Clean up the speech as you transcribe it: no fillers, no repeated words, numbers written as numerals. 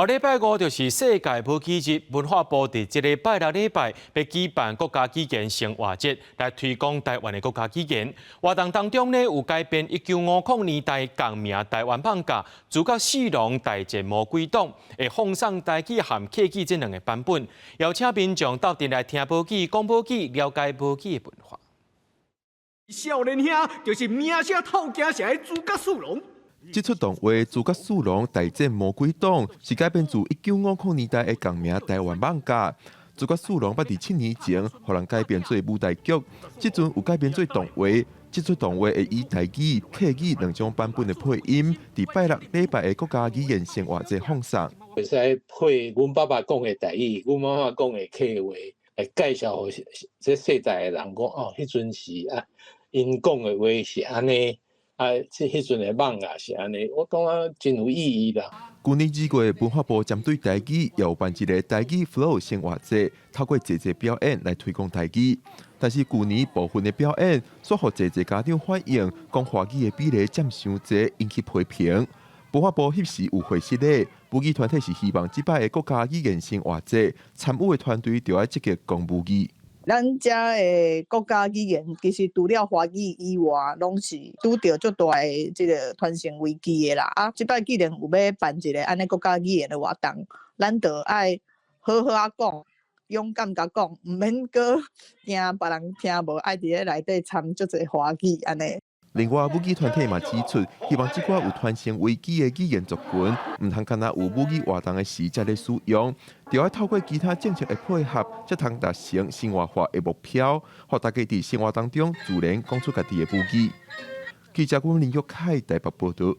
後禮拜五就是世界母語日，文化部佇這禮拜六禮拜欲舉辦國家語言生活節，來推廣台灣的國家語言。活動當中呢，有改編1950年代仝名台灣艋舺諸葛四郎大戰魔鬼黨，會放送台語和客語這兩个版本，邀請民眾鬥陣來聽母語、講母語、了解母語的文化。少年兄就是名聲透京城的諸葛四郎。這齣動畫《諸葛四郎大戰魔鬼黨》是改編自1950年代的仝名台灣艋舺。諸葛四郎捌佇7年前，予人改編做舞台劇，這陣有改編做動畫。這齣動畫會以台語、客語兩種版本的配音，佇拜六禮拜的國家語言生活節放送。會使配阮爸爸講的台語，阮媽媽講的客話，來介紹予這世代的人講哦，彼陣時啊，𪜶講的話是按呢。啊，這彼陣的艋舺是按呢，我感覺真有意義啦。舊年2月，文化部針對台語，也有辦一个台語 Flow 生活節，透過濟濟表演來推廣台語。但是舊年部分的表演，煞予濟濟家長反映，講華語的比例佔傷濟，引起批評。文化部彼時有回釋咧，母語團體是希望這擺的國家語言生活節參與的團隊，著愛積極講母語。咱遮的國家語言，其實除了華語以外，攏是拄著足大的這个傳承危機的啦。啊，這擺既然有欲辦一个按呢國家語言的活動，咱就愛好好仔講，勇敢共講，毋免閣驚別人聽無，愛佇咧內底摻足濟華語按呢。另外，母語團體嘛指出，希望這寡有傳承危機的語言族群，毋通干焦有母語活動的時才咧使用，著愛透過其他政策的配合，才通達成生活化的目標，予大家佇生活當中自然講出家己的母語。記者郭林玉凱台北報導。